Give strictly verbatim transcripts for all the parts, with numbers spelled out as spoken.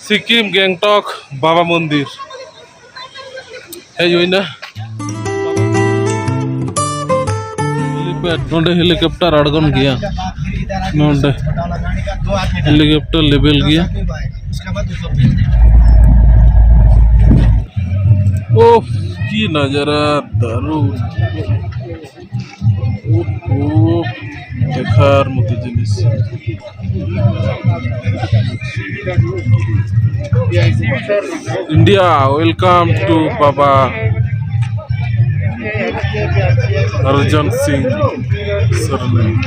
ᱥᱤᱠᱤᱢ ᱜᱮᱝᱴᱚᱠ ᱵᱟᱵᱟ ᱢᱚᱱᱫᱤᱨ ᱦᱮᱡ ᱦᱩᱭᱱᱟ᱾ ᱦᱮᱞᱤᱯᱮᱰ, ᱱᱚᱰᱮ ᱦᱮᱞᱤᱠᱚᱯᱴᱟᱨ ᱟᱬᱜᱚᱱ ᱜᱮᱭᱟ, ᱱᱚᱰᱮ ᱦᱮᱞᱤᱠᱚᱯᱴᱟᱨ ᱞᱮᱵᱮᱞ ᱜᱮᱭᱟ᱾ ᱳᱦ, ᱠᱤ ᱱᱟᱡᱟᱨᱟ ᱫᱟᱨᱩᱱ! ᱳᱦᱳ, ᱫᱮᱠᱷᱟᱨ ᱢᱚᱛᱚ ᱡᱤᱱᱤᱥ᱾ India, welcome to Baba Arjan Singh Sarnath.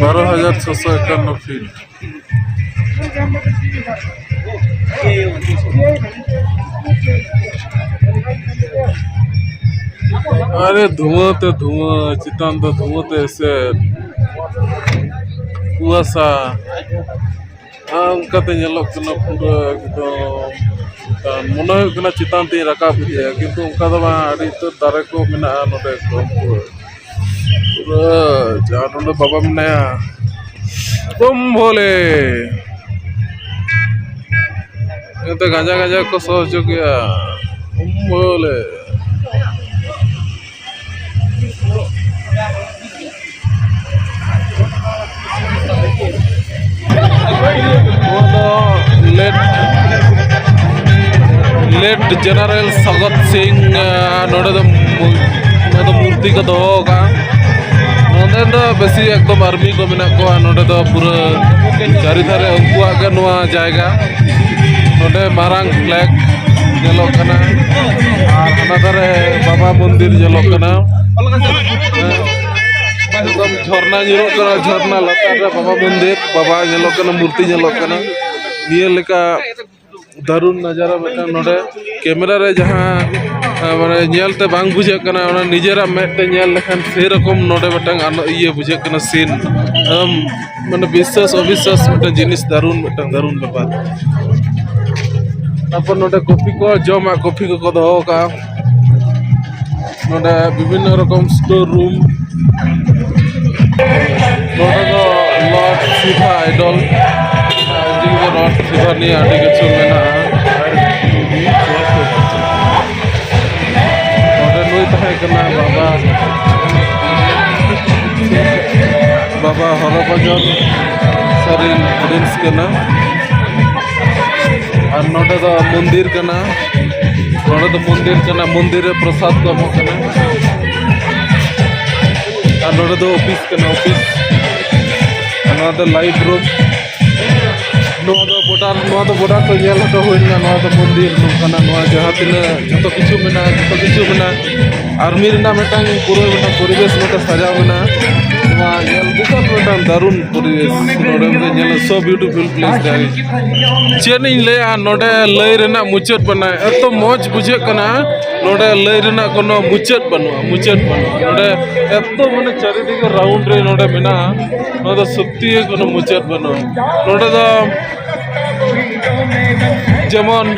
ᱵᱟᱨᱚ ᱦᱟᱡᱟᱨ ᱪᱷᱚᱥᱚ ᱮᱠᱟᱱᱱᱚ feet᱾ ᱟᱨᱮ ᱫᱷᱩᱣᱟᱹ ᱛᱮ ᱫᱷᱩᱣᱟᱹ, ᱪᱮᱛᱟᱱ ᱫᱚ ᱫᱷᱩᱣᱟᱹ ᱛᱮ ᱮᱥᱮᱫ, ᱠᱩᱣᱟᱥᱟ᱾ ᱟᱨ ᱚᱱᱠᱟᱛᱮ ᱧᱮᱞᱚᱜ ᱠᱟᱱᱟ ᱯᱩᱨᱟᱹ ᱮᱠᱫᱚᱢ ᱪᱮᱛᱟᱱ᱾ ᱢᱚᱱᱮ ᱦᱩᱭᱩᱜ ᱠᱟᱱᱟ ᱪᱮᱛᱟᱱ ᱛᱮᱧ ᱨᱟᱠᱟᱵ ᱤᱫᱤᱜᱼᱟ, ᱠᱤᱱᱛᱩ ᱚᱱᱠᱟ ᱫᱚ ᱵᱟᱝ, ᱟᱹᱰᱤ ᱩᱛᱟᱹᱨ ᱫᱟᱨᱮ ᱠᱚ ᱢᱮᱱᱟᱜᱼᱟ ᱱᱚᱰᱮ ᱮᱠᱫᱚᱢ ᱯᱩᱨᱟᱹ᱾ ᱯᱩᱨᱟᱹ ᱡᱟᱦᱟᱸ ᱱᱚᱰᱮ ᱵᱟᱵᱟ ᱢᱮᱱᱟᱭᱟ, ᱵᱳᱢ ᱵᱷᱳᱞᱮ᱾ ᱮᱱᱛᱮ ᱜᱟᱸᱡᱟ ᱜᱟᱸᱡᱟ ᱠᱚ ᱥᱚ ᱦᱚᱪᱚ ᱠᱮᱜᱼᱟ, ᱵᱳᱢ ᱵᱷᱳᱞᱮ᱾ ᱱᱚᱣᱟ ᱫᱚ ᱞᱮᱴ, ᱞᱮᱴ ᱡᱮᱱᱟᱨᱮᱞ ᱥᱚᱜᱚᱛ ᱥᱤᱝ, ᱟᱸ, ᱱᱚᱰᱮ ᱫᱚ ᱢᱩ-, ᱱᱚᱰᱮ ᱫᱚ ᱢᱩᱨᱛᱤ ᱠᱚ ᱫᱚᱦᱚ ᱟᱠᱟᱫᱼᱟ᱾ ᱱᱚᱰᱮ ᱫᱚ ᱵᱮᱥᱤ ᱮᱠᱫᱚᱢ ᱟᱨᱢᱤ ᱠᱚ ᱢᱮᱱᱟᱜ ᱠᱚᱣᱟ᱾ ᱱᱚᱰᱮ ᱫᱚ ᱯᱩᱨᱟᱹ ᱪᱟᱹᱨᱤ ᱫᱷᱟᱨᱮ ᱩᱱᱠᱩᱣᱟᱜ ᱜᱮ ᱱᱚᱣᱟ ᱡᱟᱭᱜᱟ᱾ ᱱᱚᱰᱮ ᱢᱟᱨᱟᱝ ᱯᱷᱞᱮᱜ ᱧᱮᱞᱚᱜ ᱠᱟᱱᱟ, ᱟᱨ ᱦᱟᱱᱟ ᱫᱷᱟᱨᱮ ᱵᱟᱵᱟ ᱢᱚᱱᱫᱤᱨ ᱧᱮᱞᱚᱜ ᱠᱟᱱᱟ᱾ ᱮᱠᱫᱚᱢ ᱡᱷᱚᱨᱱᱟ ᱧᱩᱨᱩᱜ ᱠᱟᱱᱟ, ᱡᱷᱚᱨᱱᱟ ᱞᱟᱛᱟᱨ ᱨᱮ ᱵᱟᱵᱟ ᱢᱚᱱᱫᱤᱨ, ᱵᱟᱵᱟ ᱧᱮᱞᱚᱜ ᱠᱟᱱᱟ, ᱢᱩᱨᱛᱤ ᱧᱮᱞᱚᱜ ᱠᱟᱱᱟ᱾ ᱱᱤᱭᱟᱹ ᱞᱮᱠᱟ ᱫᱟᱨᱩᱱ ᱱᱟᱡᱟᱨᱟ ᱢᱤᱫᱴᱟᱝ ᱱᱚᱰᱮ ᱠᱮᱢᱮᱨᱟ ᱨᱮ ᱡᱟᱦᱟᱸ, ᱟᱸ, ᱢᱟᱱᱮ ᱧᱮᱞ ᱛᱮ ᱵᱟᱝ ᱵᱩᱡᱷᱟᱹᱜ ᱠᱟᱱᱟ, ᱚᱱᱟ ᱱᱤᱡᱮᱨᱟᱜ ᱢᱮᱫ ᱛᱮ ᱧᱮᱞ ᱞᱮᱠᱷᱟᱱ ᱥᱮᱨᱚᱠᱚᱢ ᱱᱚᱰᱮ ᱢᱤᱫᱴᱟᱝ ᱟᱱᱚ-, ᱤᱭᱟᱹ ᱵᱩᱡᱷᱟᱹᱜ ᱠᱟᱱᱟ, scene᱾ ᱟᱢ ᱢᱟᱱᱮ ᱵᱤᱥᱥᱟᱥ ᱚᱵᱤᱥᱥᱟᱥ ᱢᱤᱫᱴᱟᱝ ᱡᱤᱱᱤᱥ, ᱫᱟᱨᱩᱱ ᱢᱤᱫᱴᱟᱝ ᱫᱟᱨᱩᱱ ᱵᱮᱯᱟᱨ᱾ ᱛᱟᱨᱯᱚᱨ ᱱᱚᱰᱮ ᱠᱚᱯᱷᱤ ᱠᱚ, ᱡᱚᱢᱟᱜ ᱠᱚᱯᱷᱤ ᱠᱚᱠᱚ ᱫᱚᱦᱚ ᱠᱟᱜᱼᱟ᱾ ᱱᱚᱰᱮ ᱵᱤᱵᱷᱤᱱᱱᱚ ᱨᱚᱠᱚᱢ store room, ᱟᱭᱰᱚᱞ, ᱡᱤᱣᱤ ᱨᱚᱲ ᱥᱤᱵᱷᱟᱱᱤ ᱟᱹᱰᱤ ᱠᱤᱪᱷᱩ ᱢᱮᱱᱟᱜᱼᱟ᱾ ᱱᱚᱰᱮ ᱱᱩᱭ ᱛᱟᱦᱮᱸ ᱠᱟᱱᱟ ᱵᱟᱵᱟ, ᱵᱟᱵᱟ ᱦᱚᱨᱚ ᱵᱟᱡᱚᱱ ᱥᱟᱹᱨᱤ ᱯᱨᱤᱱᱥ ᱠᱟᱱᱟ᱾ ᱟᱨ ᱱᱚᱰᱮ ᱫᱚ ᱢᱚᱱᱫᱤᱨ ᱠᱟᱱᱟ, ᱱᱚᱰᱮ ᱫᱚ ᱢᱚᱱᱫᱤᱨ ᱠᱟᱱᱟ, ᱢᱚᱱᱫᱤᱨ ᱨᱮ ᱯᱨᱚᱥᱟᱫ ᱠᱚ ᱮᱢᱚᱜ ᱠᱟᱱᱟ᱾ ᱟᱨ ᱱᱚᱰᱮ ᱫᱚ ᱚᱯᱷᱤᱥ ᱠᱟᱱᱟ, ᱚᱯᱷᱤᱥ᱾ ᱟᱨ ᱱᱚᱣᱟ ᱫᱚ ᱞᱟᱭᱤᱵᱷ ᱨᱩᱢ᱾ ᱱᱚᱣᱟ ᱫᱚ ᱵᱚᱰᱟᱨ, ᱱᱚᱣᱟ ᱫᱚ ᱵᱚᱰᱟᱨ ᱠᱚ ᱧᱮᱞ ᱦᱚᱴᱚ ᱦᱩᱭ ᱞᱮᱱᱟ᱾ ᱱᱚᱣᱟ ᱫᱚ ᱢᱚᱱᱫᱤᱨ ᱱᱚᱝᱠᱟᱱᱟ, ᱱᱚᱣᱟ ᱡᱟᱦᱟᱸ ᱛᱤᱱᱟᱹᱜ ᱡᱚᱛᱚ ᱠᱤᱪᱷᱩ ᱢᱮᱱᱟᱜᱼᱟ, ᱡᱚᱛᱚ ᱠᱤᱪᱷᱩ ᱢᱮᱱᱟᱜᱼᱟ᱾ ᱟᱨᱢᱤ ᱨᱮᱱᱟᱜ ᱢᱤᱫᱴᱟᱝ ᱯᱩᱨᱟᱹ ᱢᱤᱫᱴᱟᱝ ᱯᱚᱨᱤᱵᱮᱥ ᱱᱚᱰᱮ ᱥᱟᱡᱟᱣ ᱢᱮᱱᱟᱜᱼᱟ᱾ ᱱᱚᱣᱟ ᱧᱮᱞ ᱵᱤᱥᱟᱞ ᱢᱤᱫᱴᱟᱝ ᱫᱟᱨᱩᱱ ᱯᱚᱨᱤᱵᱮᱥ ᱱᱚᱰᱮ ᱧᱮᱞ, so beautiful place ᱨᱮ᱾ ᱪᱮᱫ ᱤᱧ ᱞᱟᱹᱭᱟ, ᱱᱚᱰᱮ ᱞᱟᱹᱭ ᱨᱮᱱᱟᱜ ᱢᱩᱪᱟᱹᱫ ᱵᱟᱹᱱᱩᱜᱼᱟ, ᱮᱛᱚ ᱢᱚᱡᱽ ᱵᱩᱡᱷᱟᱹᱜ ᱠᱟᱱᱟ᱾ ᱱᱚᱰᱮ ᱞᱟᱹᱭ ᱨᱮᱱᱟᱜ ᱠᱳᱱᱳ ᱢᱩᱪᱟᱹᱫ ᱵᱟᱹᱱᱩᱜᱼᱟ, ᱢᱩᱪᱟᱹᱫ ᱵᱟᱹᱱᱩᱜᱼᱟ᱾ ᱱᱚᱰᱮ ᱮᱛᱚ ᱢᱟᱱᱮ ᱪᱟᱨᱤᱫᱤᱠᱮ ᱨᱟᱣᱩᱱᱰ ᱨᱮ ᱱᱚᱰᱮ ᱢᱮᱱᱟᱜᱼᱟ, ᱱᱚᱣᱟ ᱫᱚ ᱥᱚᱛᱛᱤ ᱜᱮ ᱠᱳᱱᱳ ᱢᱩᱪᱟᱹᱫ ᱵᱟᱹᱱᱩᱜᱼᱟ᱾ ᱱᱚᱰᱮ ᱫᱚ ᱡᱮᱢᱚᱱ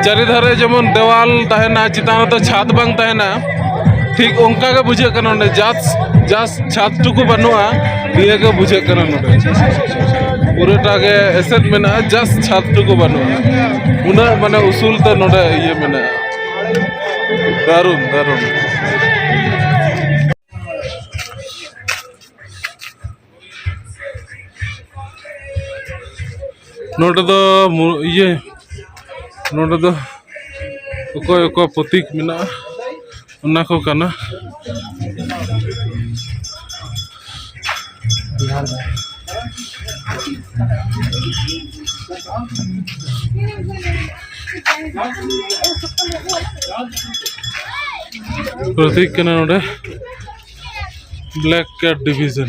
ᱪᱟᱹᱨᱤ ᱫᱷᱟᱨᱮ ᱡᱮᱢᱚᱱ ᱫᱮᱣᱟᱞ ᱛᱟᱦᱮᱱᱟ, ᱪᱮᱛᱟᱱ ᱨᱮᱫᱚ ᱪᱷᱟᱫᱽ ᱵᱟᱝ ᱛᱟᱦᱮᱱᱟ, ᱴᱷᱤᱠ ᱚᱱᱠᱟ ᱜᱮ ᱵᱩᱡᱷᱟᱹᱜ ᱠᱟᱱᱟ᱾ ᱱᱚᱰᱮ ᱡᱟᱥ ᱡᱟᱥ ᱪᱷᱟᱫᱽ ᱴᱩᱠᱩ ᱵᱟᱹᱱᱩᱜᱼᱟ, ᱱᱤᱭᱟᱹ ᱜᱮ ᱵᱩᱡᱷᱟᱹᱜ ᱠᱟᱱᱟ᱾ ᱱᱚᱰᱮ ᱯᱩᱨᱟᱹᱴᱟ ᱜᱮ ᱮᱥᱮᱫ ᱢᱮᱱᱟᱜᱼᱟ, ᱡᱟᱥ ᱪᱷᱟᱫᱽ ᱴᱩᱠᱩ ᱵᱟᱹᱱᱩᱜᱼᱟ᱾ ᱩᱱᱟᱹᱜ ᱢᱟᱱᱮ ᱩᱥᱩᱞ ᱛᱮ ᱱᱚᱰᱮ ᱤᱭᱟᱹ ᱢᱮᱱᱟᱜᱼᱟ᱾ ᱫᱟᱨᱩᱱ, ᱫᱟᱨᱩᱱ᱾ ᱱᱚᱰᱮ ᱫᱚ ᱢᱩ-, ᱤᱭᱟᱹ, ᱱᱚᱰᱮ ᱫᱚ ᱚᱠᱚᱭ ᱚᱠᱚᱭ ᱯᱨᱚᱛᱤᱠ ᱢᱮᱱᱟᱜᱼᱟ, ᱚᱱᱟ ᱠᱚ ᱠᱟᱱᱟ᱾ ᱯᱨᱚᱛᱤᱠ ᱠᱟᱱᱟ ᱱᱚᱰᱮ᱾ Black Cat Division᱾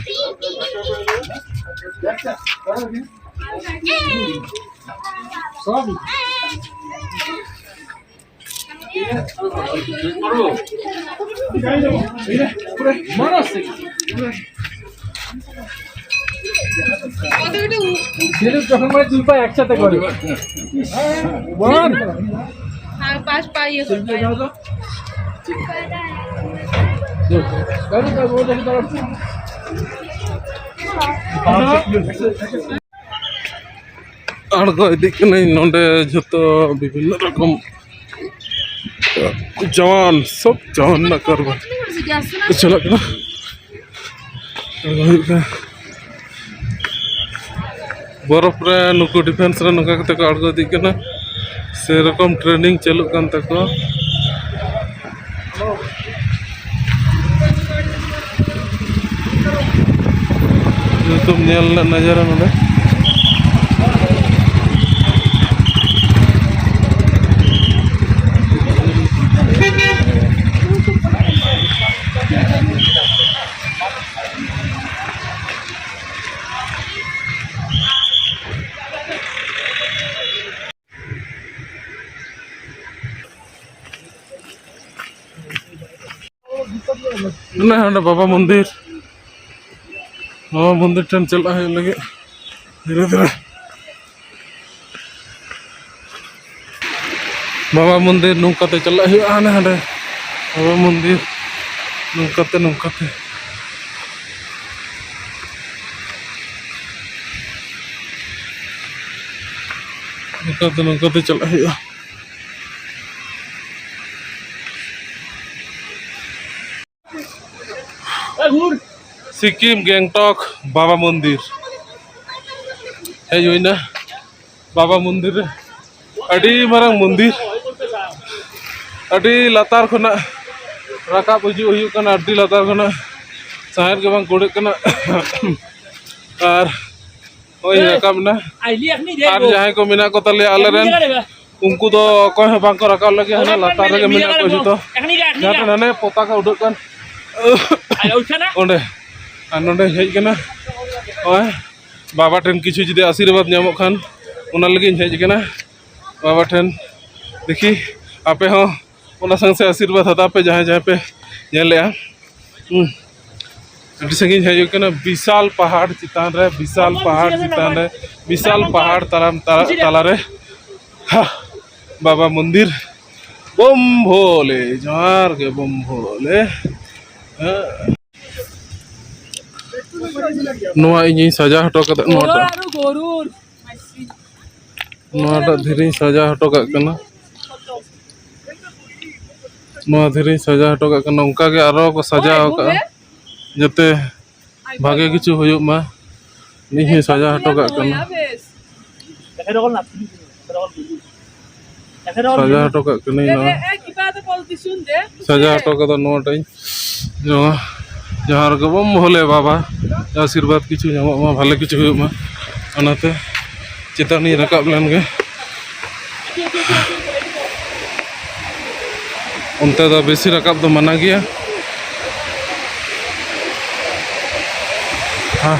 ঝিনুক যখন মানে তুলবা একসাথে করে। বল। हाँ, पाँच पाई है। ᱟᱬᱜᱚ ᱤᱫᱤᱜ ᱠᱟᱹᱱᱟᱹᱧ ᱱᱚᱰᱮ ᱡᱷᱚᱛᱚ ᱵᱤᱵᱷᱤᱱᱱᱚ ᱨᱚᱠᱚᱢ ᱡᱟᱣᱟᱱ, ᱥᱚᱵ ᱡᱟᱣᱟᱱ ᱨᱮᱱᱟᱜ ᱠᱟᱨᱵᱟᱨ ᱪᱟᱞᱟᱜ ᱠᱟᱱᱟ᱾ ᱟᱬᱜᱚ ᱦᱩᱭᱩᱜ ᱠᱟᱱᱟ᱾ ᱵᱚᱨᱚᱯ ᱨᱮ ᱱᱩᱠᱩ ᱰᱤᱯᱷᱮᱱᱥ ᱨᱮ ᱱᱚᱝᱠᱟ ᱠᱟᱛᱮ ᱠᱚ ᱟᱬᱜᱚ ᱤᱫᱤᱜ ᱠᱟᱱᱟ, ᱥᱮᱨᱚᱠᱚᱢ ᱴᱨᱮᱱᱤᱝ ᱪᱟᱹᱞᱩᱜ ᱠᱟᱱ ᱛᱟᱠᱚᱣᱟ᱾ ᱧᱩᱛᱩᱢ ᱧᱮᱞ ᱨᱮᱱᱟᱜ ᱱᱟᱡᱟᱨᱟ ᱱᱚᱰᱮ᱾ ᱚᱱᱮ ᱚᱸᱰᱮ ᱵᱟᱵᱟ ᱢᱚᱱᱫᱤᱨ, ᱵᱟᱵᱟ ᱢᱚᱱᱫᱤᱨ ᱴᱷᱮᱱ ᱪᱟᱞᱟᱜ ᱦᱩᱭᱩᱜ ᱞᱟᱹᱜᱤᱫ ᱫᱷᱤᱨᱮ ᱫᱷᱤᱨᱮ᱾ ᱵᱟᱵᱟ ᱢᱚᱱᱫᱤᱨ ᱱᱚᱝᱠᱟᱛᱮ ᱪᱟᱞᱟᱜ ᱦᱩᱭᱩᱜᱼᱟ, ᱦᱟᱱᱮ ᱦᱟᱸᱰᱮ ᱵᱟᱵᱟ ᱢᱚᱱᱫᱤᱨ ᱱᱚᱝᱠᱟᱛᱮ, ᱱᱚᱝᱠᱟᱛᱮ, ᱱᱚᱝᱠᱟᱛᱮ, ᱱᱚᱝᱠᱟᱛᱮ ᱪᱟᱞᱟᱜ ᱦᱩᱭᱩᱜᱼᱟ᱾ ᱥᱤᱠᱤᱢ ᱜᱮᱝᱴᱚᱠ ᱵᱟᱵᱟ ᱢᱚᱱᱫᱤᱨ ᱦᱮᱡ ᱦᱩᱭᱱᱟ᱾ ᱵᱟᱵᱟ ᱢᱚᱱᱫᱤᱨ ᱨᱮ ᱟᱹᱰᱤ ᱢᱟᱨᱟᱝ ᱢᱚᱱᱫᱤᱨ, ᱟᱹᱰᱤ ᱞᱟᱛᱟᱨ ᱠᱷᱚᱱᱟᱜ ᱨᱟᱠᱟᱵ ᱦᱤᱡᱩᱜ ᱦᱩᱭᱩᱜ ᱠᱟᱱᱟ, ᱟᱹᱰᱤ ᱞᱟᱛᱟᱨ ᱠᱷᱚᱱᱟᱜ ᱥᱟᱦᱮᱫ ᱜᱮ ᱵᱟᱝ ᱠᱩᱲᱟᱹᱜ ᱠᱟᱱᱟ᱾ ᱟᱨ ᱦᱳᱭ, ᱨᱟᱠᱟᱵ ᱮᱱᱟ᱾ ᱟᱨ ᱡᱟᱦᱟᱸᱭ ᱠᱚ ᱢᱮᱱᱟᱜ ᱠᱚ ᱛᱟᱞᱮᱭᱟ ᱟᱞᱮᱨᱮᱱ, ᱩᱱᱠᱩ ᱫᱚ ᱚᱠᱚᱭ ᱦᱚᱸ ᱵᱟᱝ ᱠᱚ ᱨᱟᱠᱟᱵ ᱞᱟᱹᱜᱤᱫ, ᱦᱟᱱᱮ ᱞᱟᱛᱟᱨ ᱨᱮᱜᱮ ᱢᱮᱱᱟᱜ ᱠᱚᱣᱟ ᱡᱚᱛᱚ᱾ ᱡᱟᱦᱟᱸ ᱴᱷᱮᱱ ᱦᱟᱱᱮ ᱯᱚᱛᱟᱠᱟ ᱩᱰᱟᱹᱜ ᱠᱟᱱ ᱚᱸᱰᱮ, ᱟᱨ ᱱᱚᱸᱰᱮ ᱦᱮᱡ ᱠᱟᱱᱟ ᱱᱚᱜᱼᱚᱭ᱾ ᱵᱟᱵᱟ ᱴᱷᱮᱱ ᱠᱤᱪᱷᱩ ᱡᱩᱫᱤ ᱟᱥᱤᱨᱵᱟᱫᱽ ᱧᱟᱢᱚᱜ ᱠᱷᱟᱱ, ᱚᱱᱟ ᱞᱟᱹᱜᱤᱫ ᱤᱧ ᱦᱮᱡ ᱠᱟᱱᱟ ᱵᱟᱵᱟ ᱴᱷᱮᱱ᱾ ᱫᱮᱠᱷᱤ, ᱟᱯᱮ ᱦᱚᱸ ᱚᱱᱟ ᱥᱟᱶ ᱥᱮ ᱟᱥᱤᱨᱵᱟᱫᱽ ᱦᱟᱛᱟᱣ ᱯᱮ, ᱡᱟᱦᱟᱸᱭ ᱡᱟᱦᱟᱸᱭ ᱯᱮ ᱧᱮᱞᱮᱜᱼᱟ᱾ ᱦᱩᱸ᱾ ᱟᱹᱰᱤ ᱥᱟᱺᱜᱤᱧ ᱦᱮᱡ ᱦᱩᱭ ᱠᱟᱱᱟ, ᱵᱤᱥᱟᱞ ᱯᱟᱦᱟᱲ ᱪᱮᱛᱟᱱ ᱨᱮ, ᱵᱤᱥᱟᱞ ᱯᱟᱦᱟᱲ ᱪᱮᱛᱟᱱ ᱨᱮ, ᱵᱤᱥᱟᱞ ᱯᱟᱦᱟᱲ ᱛᱟᱲᱟᱢ ᱛᱟᱞᱟ-, ᱛᱟᱞᱟᱨᱮ᱾ ᱦᱟ, ᱵᱟᱵᱟ ᱢᱚᱱᱫᱤᱨ᱾ ᱵᱚᱢ ᱵᱷᱳᱞᱮ, ᱡᱚᱦᱟᱨ ᱜᱮ ᱵᱚᱢ ᱵᱷᱳᱞᱮ᱾ ᱦᱮᱸ᱾ ᱱᱚᱣᱟ ᱤᱧᱤᱧ ᱥᱟᱡᱟᱣ ᱦᱚᱴᱚ ᱠᱟᱫᱟ, ᱱᱚᱣᱟᱴᱟᱜ᱾ ᱱᱚᱣᱟᱴᱟᱜ ᱫᱷᱤᱨᱤᱧ ᱥᱟᱡᱟᱣ ᱦᱚᱴᱚ ᱠᱟᱜ ᱠᱟᱱᱟ᱾ ᱱᱚᱣᱟ ᱫᱷᱤᱨᱤᱧ ᱥᱟᱡᱟᱣ ᱦᱚᱴᱚ ᱠᱟᱜ ᱠᱟᱱᱟ᱾ ᱚᱱᱠᱟ ᱜᱮ ᱟᱨᱚ ᱠᱚ ᱥᱟᱡᱟᱣ ᱟᱠᱟᱫᱼᱟ, ᱡᱟᱛᱮ ᱵᱷᱟᱜᱮ ᱠᱤᱪᱷᱩ ᱦᱩᱭᱩᱜ ᱢᱟ᱾ ᱤᱧ ᱦᱚᱸᱧ ᱥᱟᱡᱟᱣ ᱦᱚᱴᱚ ᱠᱟᱜ ᱠᱟᱱᱟ᱾ ᱥᱟᱡᱟᱣ ᱦᱚᱴᱚ ᱠᱟᱜ ᱠᱟᱹᱱᱟᱹᱧ ᱱᱚᱣᱟ᱾ ᱥᱟᱡᱟᱣ ᱦᱚᱴᱚ ᱠᱟᱫᱟ ᱱᱚᱣᱟᱴᱟᱧ᱾ ᱱᱚᱣᱟ ᱡᱟᱦᱟᱸ ᱨᱮᱜᱮ ᱵᱚᱱ ᱵᱷᱳᱞᱮ ᱵᱟᱵᱟ ᱟᱥᱤᱨᱵᱟᱫᱽ ᱠᱤᱪᱷᱩ ᱧᱟᱢᱚᱜ ᱢᱟ, ᱵᱷᱟᱞᱮ ᱠᱤᱪᱷᱩ ᱦᱩᱭᱩᱜ ᱢᱟ, ᱚᱱᱟᱛᱮ ᱪᱮᱛᱟᱱ ᱤᱧ ᱨᱟᱠᱟᱵ ᱞᱮᱱ ᱜᱮ᱾ ᱚᱱᱛᱮ ᱫᱚ ᱵᱮᱥᱤ ᱨᱟᱠᱟᱵ ᱫᱚ ᱢᱟᱱᱟ ᱜᱮᱭᱟ᱾ ᱦᱮᱸ,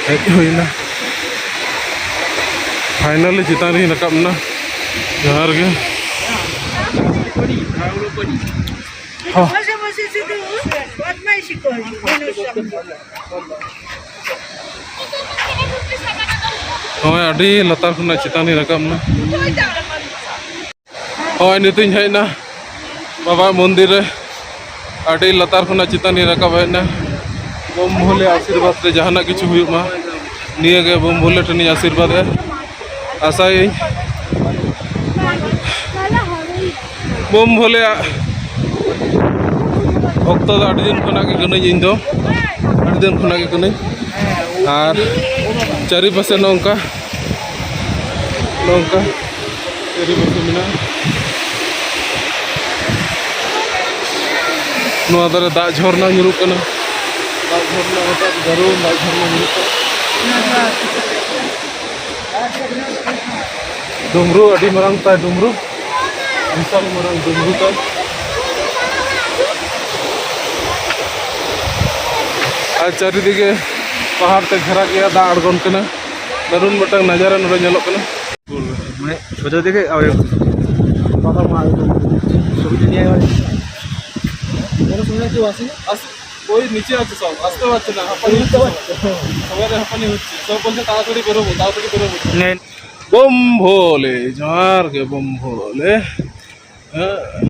ᱦᱮᱡ ᱦᱩᱭᱱᱟ᱾ ᱯᱷᱟᱭᱱᱟᱞᱤ ᱪᱮᱛᱟᱱ ᱨᱤᱧ ᱨᱟᱠᱟᱵ ᱮᱱᱟ᱾ ᱡᱚᱦᱟᱨ ᱜᱮ᱾ ᱦᱚᱸ᱾ ᱱᱚᱜᱼᱚᱭ ᱟᱹᱰᱤ ᱞᱟᱛᱟᱨ ᱠᱷᱚᱱᱟᱜ ᱪᱮᱛᱟᱱ ᱤᱧ ᱨᱟᱠᱟᱵ ᱮᱱᱟ᱾ ᱦᱚᱸᱜᱼᱚᱭ ᱱᱤᱛᱚᱜ ᱤᱧ ᱦᱮᱡ ᱮᱱᱟ ᱵᱟᱵᱟ ᱢᱚᱱᱫᱤᱨ ᱨᱮ᱾ ᱟᱹᱰᱤ ᱞᱟᱛᱟᱨ ᱠᱷᱚᱱᱟᱜ ᱪᱮᱛᱟᱱ ᱤᱧ ᱨᱟᱠᱟᱵ ᱦᱮᱡ ᱮᱱᱟ᱾ ᱵᱚᱢ ᱵᱷᱳᱞᱮ ᱟᱥᱤᱨᱵᱟᱫᱽ ᱛᱮ ᱡᱟᱦᱟᱱᱟᱜ ᱠᱤᱪᱷᱩ ᱦᱩᱭᱩᱜ ᱢᱟ, ᱱᱤᱭᱟᱹ ᱜᱮ ᱵᱚᱢ ᱵᱷᱳᱞᱮ ᱴᱷᱮᱱᱤᱧ ᱟᱥᱤᱨᱵᱟᱫᱽ ᱮ ᱟᱥᱟᱭᱟᱹᱧ᱾ ᱵᱚᱢ ᱵᱷᱳᱞᱮᱭᱟᱜ ᱚᱠᱛᱚ ᱫᱚ ᱟᱹᱰᱤ ᱫᱤᱱ ᱠᱷᱚᱱᱟᱜ ᱜᱮ ᱠᱟᱹᱱᱟᱹᱧ ᱤᱧ ᱫᱚ, ᱟᱹᱰᱤ ᱫᱤᱱ ᱠᱷᱚᱱᱟᱜ ᱜᱮ ᱠᱟᱹᱱᱟᱹᱧ᱾ ᱟᱨ ᱪᱟᱹᱨᱤᱯᱟᱥᱮ ᱱᱚᱝᱠᱟ, ᱱᱚᱝᱠᱟ ᱪᱟᱹᱨᱤᱯᱟᱥᱮ ᱢᱮᱱᱟᱜᱼᱟ᱾ ᱱᱚᱣᱟ ᱫᱷᱟᱨᱮ ᱫᱟᱜ ᱡᱷᱚᱨᱱᱟ ᱧᱩᱨᱩᱜ ᱠᱟᱱᱟ, ᱫᱟᱜ ᱡᱷᱚᱨᱱᱟ ᱦᱚᱴᱟᱛ ᱫᱟᱨᱩᱱ ᱫᱟᱜ ᱡᱷᱚᱨᱱᱟ ᱧᱩᱨᱩᱜ ᱠᱟᱱᱟ᱾ ᱰᱩᱢᱨᱩ ᱟᱹᱰᱤ ᱢᱟᱨᱟᱝ ᱛᱟᱭ, ᱰᱩᱢᱨᱩ ᱵᱤᱥᱟᱞ ᱢᱟᱨᱟᱝ ᱰᱩᱢᱨᱩ ᱛᱟᱭ᱾ ᱟᱨ ᱪᱟᱹᱨᱤᱫᱤᱠᱮ ᱯᱟᱦᱟᱲ ᱛᱮ ᱜᱷᱮᱨᱟ ᱜᱮᱭᱟ, ᱫᱟᱜ ᱟᱬᱜᱚᱱ ᱠᱟᱱᱟ᱾ ᱫᱟᱨᱩᱱ ᱢᱤᱫᱴᱟᱝ ᱱᱟᱡᱟᱨᱟ ᱱᱚᱰᱮ ᱧᱮᱞᱚᱜ ᱠᱟᱱᱟ᱾ মানে সোজা দিকে আর বাবা মা ছবিটা নিয়ে আবার বড় সময় কেউ আসে না? আস-, ওই নিচে আছে সব, আসতে পারছে না, হাঁপানি হচ্ছে সবার। সবারই হাঁপানি হচ্ছে, সব বলছে তাড়াতাড়ি বেরোবো, তাড়াতাড়ি বেরোবো। বোম ভোলে, জোহার ᱜᱮ বোম ᱵᱷᱳᱞᱮ᱾ ᱦᱮᱸ᱾